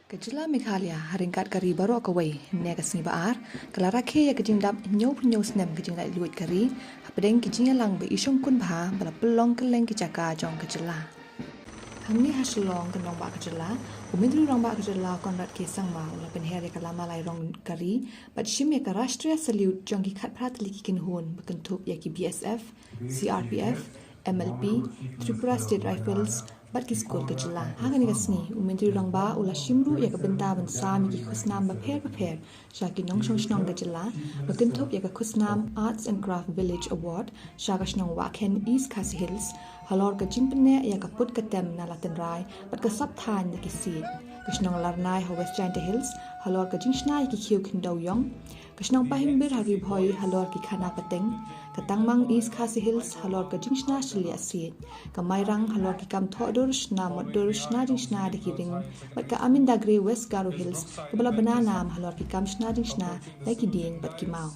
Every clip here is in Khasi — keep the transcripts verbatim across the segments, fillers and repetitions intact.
Ka jylla Meghalaya ha ryngkat ka ri baroh kawei, ne ka sngi ba ar ka la rakhe ïa ka jingdap hynñiewphew hynñiew snem ka jinglaitluid ka ri hapdeng ki jingïalang ba i shongkun bha ba la pynlong kylleng ki jaka jong ka jylla. Hangne ha Shillong, ka nongbah ka jylla, u Myntri Rangbah ka jylla Conrad K Sangma u la pynher ïa ka lama lairong ka ri bad shim ïa ka Rashtriya Salute jong ki khatphra tylli ki kynhun ba kynthup ïa ki B S F, C R P F, M L P, Tripura State Rifles bad ki skul ka jylla. Ha kane ka sngi u Myntri Rangbah u la shim ruh ïa ka bynta ban sam ïa ki khusnam bapher bapher sha ki nongshong shnong ka jylla, ba kynthup ïa ka khusnam Arts and Craft Village Award sha ka shnong Wahkhen, East Khasi Hills, halor ka jingpynneh ïa ka put ka tem na la tynrai bad ka sap thaiñ da ki siej, ka shnong Larnai ha West Jaintia Hills halor ka jingshna ïa ki khiew khyndew ïong, ka shnong Pahimbir ha Ri Bhoi halor ki khana pateng, ka Tangmang, East Khasi Hills halor ka jingshna shiliah siej, ka Mairang halor ki kam thoh dur, shna mot dur, shna jingshna da ki ring, bad ka Amindagre, West Garo Hills, kaba la bna nam halor ki kam shna jingshna da ki dieng bad ki maw.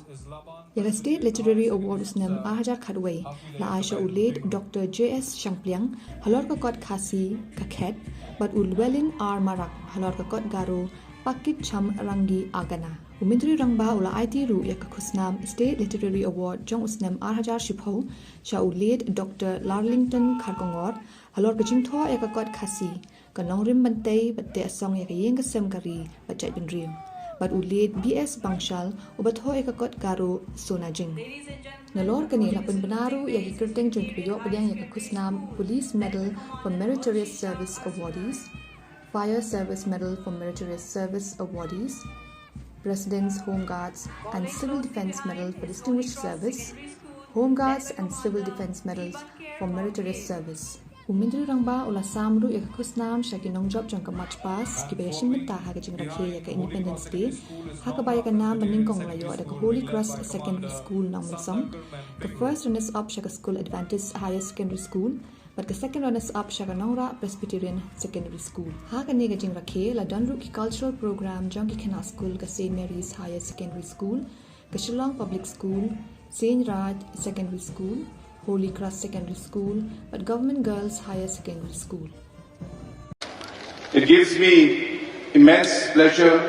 Ïa ka State Literary Award u snem ar hajar khatwei la ai sha u Late Doctor J S Shangpliang halor ka kot Khasi Ka Khet bad u Llewellyn R Marak halor ka kot Garo Pakit Cham Rangi Agana. U Myntri Rangbah u la aiti ruh ïa ka khusnam State Literary Award jong u snem ar hajar shiphew sha u Late Doctor Larlington Kharkongor halor ka jingthoh ïa ka kot Khasi, ka nongrim ban tei bad teh song ïa ka ïing ka sem ka ri bad jaitbynriew, bad u Late B S Bangshal uba thoh ïa ka kot Garo Sona Jing. Nalor kane la pynbna ruh ïa ki kyrteng jong kiba ïoh pdiang ïa ka khusnam Police Medal for Meritorious Service Awardees, Fire Service Medal for Meritorious Service Awardees, President's Home Guards and Civil Defence Medal for Distinguished Service, Home Guards and Civil Defence Medals for Meritorious Service. U Myntri Rangbah u la sam ruh ïa ka khusnam sha ki nongjop jong ka March Past kiba ïashim bynta ha ka jingrakhe ïa ka Independence Day, ha kaba ïa ka nam banyngkong la ïoh da ka Holy Cross Secondary School Nongmynsong, ka first runners up sha ka skul Adventist Higher Secondary School bad ka second runners up sha ka Nongrah Presbyterian Secondary School. Ha kane ka jingrakhe la don ruh ki cultural program jong ki khynnah skul ka St Mary's Higher Secondary School, ka Shillong Public School, St Raj Secondary School, Holy Cross Secondary School bad Government Girls Higher Secondary School. It gives me immense pleasure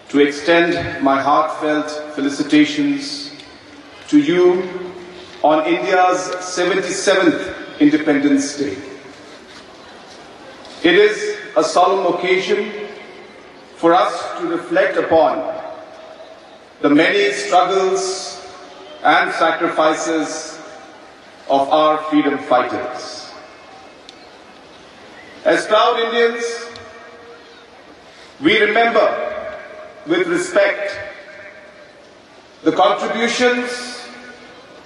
to extend my heartfelt felicitations to you on India's seventy-seventh Independence Day. It is a solemn occasion for us to reflect upon the many struggles and sacrifices of our freedom fighters. As proud Indians, we remember with respect the contributions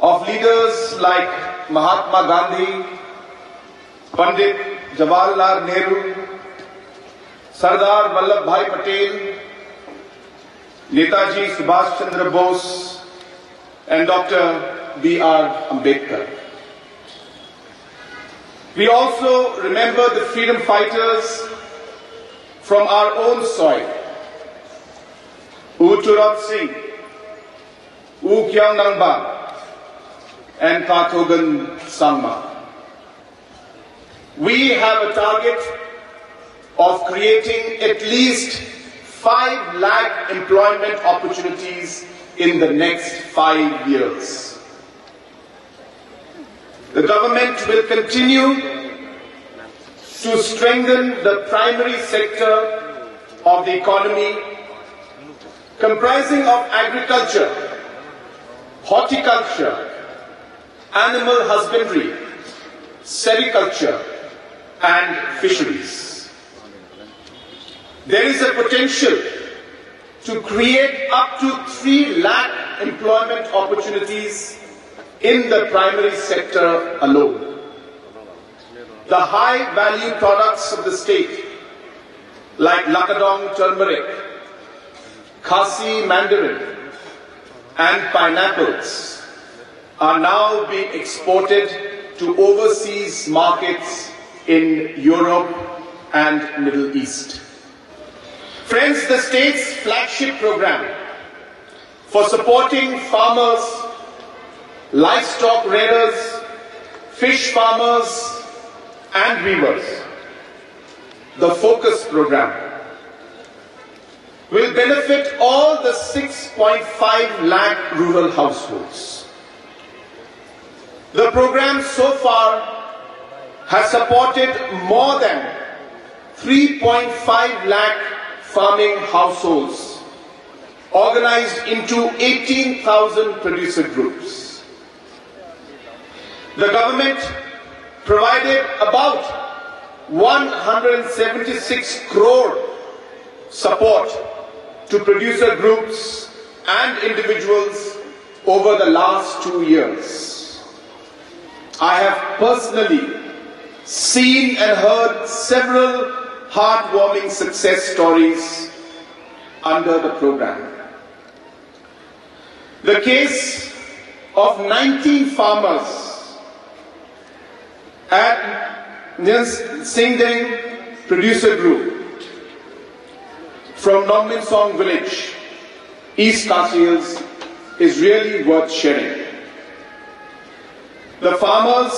of leaders like Mahatma Gandhi, Pandit Jawaharlal Nehru, Sardar Vallabhbhai Patel, Netaji Subhash Chandra Bose, and Doctor B R Ambedkar. We also remember the freedom fighters from our own soil, U Turot Singh, U Kiang Nangbah, and Kathogan Sangma. We have a target of creating at least five lakh employment opportunities in the next five years. The government will continue to strengthen the primary sector of the economy, comprising of agriculture, horticulture, animal husbandry, sericulture, and fisheries. There is a potential to create up to three lakh employment opportunities in the primary sector alone. The high value products of the state, like Lakadong turmeric, Khasi mandarin, and pineapples, are now being exported to overseas markets in Europe and Middle East. Friends, the state's flagship program for supporting farmers, livestock rearers, fish farmers, and weavers, the FOCUS program, will benefit all the six point five lakh rural households. The program so far has supported more than three point five lakh farming households, organized into eighteen thousand producer groups. The government provided about one hundred seventy-six crore support to producer groups and individuals over the last two years. I have personally seen and heard several heartwarming success stories under the program. The case of nineteen farmers at Nyinsingdeng Producer Group from Nongminsong village, East Khasi Hills, is really worth sharing. The farmers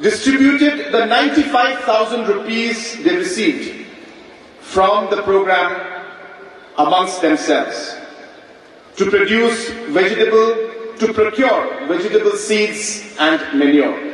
distributed the ninety-five thousand rupees they received from the program amongst themselves to produce vegetable, to procure vegetable seeds and manure.